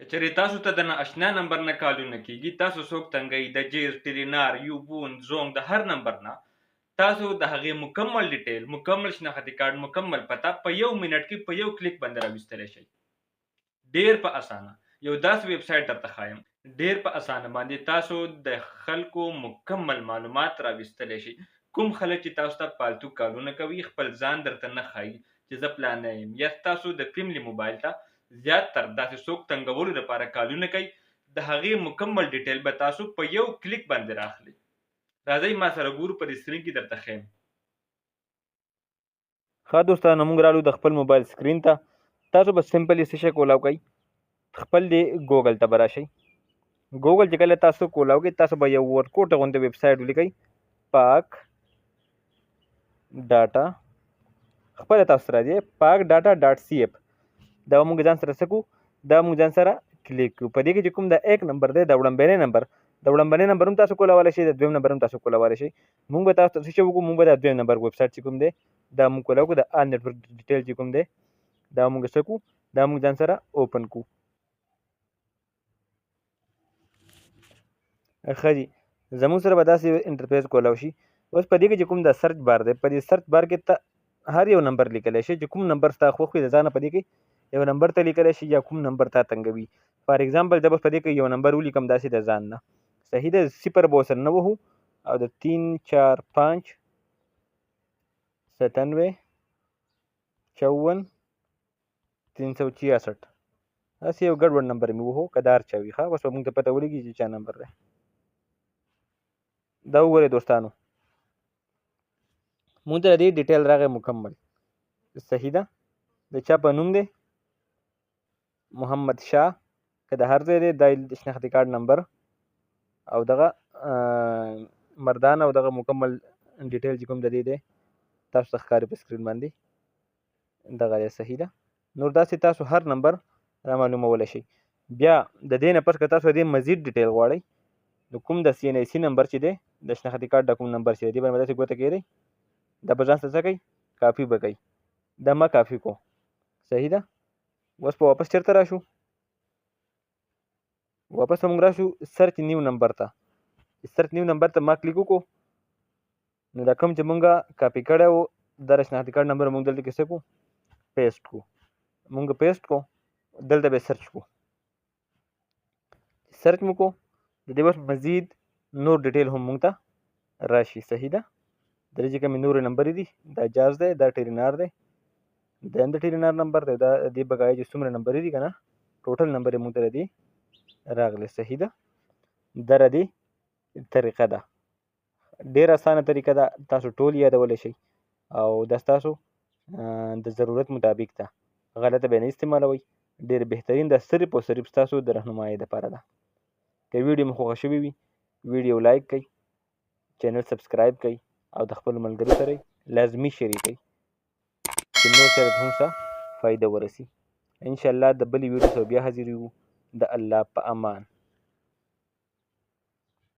که چېرې تاسو ته د نااشنا نمبر نه کالونه کیږي، تاسو څوک تنګوي د جیز، ټیلینار، یوبون، زونګ، د هر نمبر نه تاسو د هغې مکمل ډیټیل، مکمل شناختي کارت، مکمل پته په یو منټ کې په یو کلیک باندې راویستلی شئ. ډیر په اسانه یو داسې ویب سایټ درته ښایم، ډیر په اسانه باندې تاسو د خلکو مکمل معلومات راویستلی شئ. کوم خلک چې تاسو ته پالتو کالونه کوي، خپل ځان درته نه ښایي چې زه پلانی یم، یا ستاسو د فیملی موبایل ته زیات تر داسې څوک تنګولو لپاره کالونه کوي، د هغې مکمل ډیټیل به تاسو په یو کلیک باندې راخلئ. راځئ ما سره ګورو، په دې سکرین کې درته ښیم. ښه دوستانو، موږ رالو د خپل موبایل سکرین ته. تاسو به سمپلی څه شی کولاو کوئ، خپل دې ګوګل ته به راشئ. ګوګل چې کله تاسو کولاو کوئ، تاسو به یو ورکوټه غوندې ویب سایټ ولیکئ، پاک ډاټا، خپله تاسو ته راځي پاک ډاټا ډاټ سی اف. دا به موږ ځان سره څه کړو، دا موږ ځان سره کلیک کړو. په دې کې چې کوم د ایک نمبر دی، د وړمبنی نمبر، د وړمبنی نمبر هم تاسو کولولی شئ، د دویم نمبر هم تاسو کولولی شئ. موږ به تاسو ته څه شی وکړو، موږ به د دویم نمبر ویب سایټ چې کوم دی دا موږ کولاو کړو، د آل نېټورک ډیټیل چې کوم دی دا موږ څه کړو، دا موږ ځان سره اوپن کړو. ښه جي، زموږ سره به داسې یو انټرفیس کولاو شي. اوس په دې کې چې کوم د سرچ بار دی، په دې سرچ بار کې ته هر یو نمبر لیکلی شي، چې کوم نمبر ستا خوښ وي د ځانه په دې کې یو نمبر ته لیکلی شي، یا کوم نمبر تا تنګوي. فار اگزامپل زه به په دې کې یو نمبر ولیکم داسې د ځان نه، صحیح ده، صفر به ورسره نه وهو، او د 3 4 5 97 54 366 داسې یو ګډوډ نمبر مې وهو، که دا هر چا وي. ښه، اوس به موږ ته پته ولګي چې چا نمبر دی. دا وګورئ دوستانو، موږ ته د دې ډیټیل راغی مکمل، صحیح ده. د چا په نوم دی، محمد شاه، که د هر ځای دی، دا د شناختي کارت نمبر او دغه مردان او دغه مکمل ډیټیل چې کوم د دې دی تاسو ته ښکاري په سکرین باندې، دغه دی، صحیح ده. نور داسې تاسو هر نمبر را معلومولی شئ. بیا د دې نه پس که تاسو د دې مزید ډیټیل غواړئ، نو کوم د سی ان آی سی نمبر چې دی، د شناختي کارت د کوم نمبر چې دی، دې باندې به داسې ګوته کېږدئ، دا به ځان سره څه کوي، کاپي به کوي. دا ما کاپي کو، صحیح ده. اوس به واپس چېرته راشو، واپس به موږ راشو سرچ نیو نمبر ته. سرچ نیو نمبر ته ما کلیک وکړو، نو دا کوم چې مونږ کاپي کړی و دا د شناختي کارت نمبر مونږ دلته کې څه کړو، پیسټ کړو. مونږ پیسټ کړو، دلته به سرچ کړو. سرچ مو کړو، د دې اوس مزید نور ډیټیل هم مونږ ته راشي، صحیح ده. د دې چې کومې نورې نمبرې دي، دا جاز دی، دا ټیلینار دی، دا هم د ټیلینار نمبر دی، دا د دې بقایا چې څومره نمبرې دي که نه، ټوټل نمبرې مونږ ته د دې راغلې، صحیح ده. دا د دې طریقه ده، ډېره اسانه طریقه ده، تاسو ټول یادولی شئ او دا ستاسو د ضرورت مطابق ده، غلطه به نه استعمالوئ. ډېر بهترین ده، صرف او صرف ستاسو د رهنمایۍ دپاره ده. که ویډیو مو خوښه شوې وي، ویډیو لایک کړئ، چینل سبسکرایب کړئ او د خپلو ملګرو سره یې لازمي شریک کړئ چې نور سره هم څه فایده ورسي. انشاءالله د بلې ویډیو سره بیا حاضر یو. د الله په امان.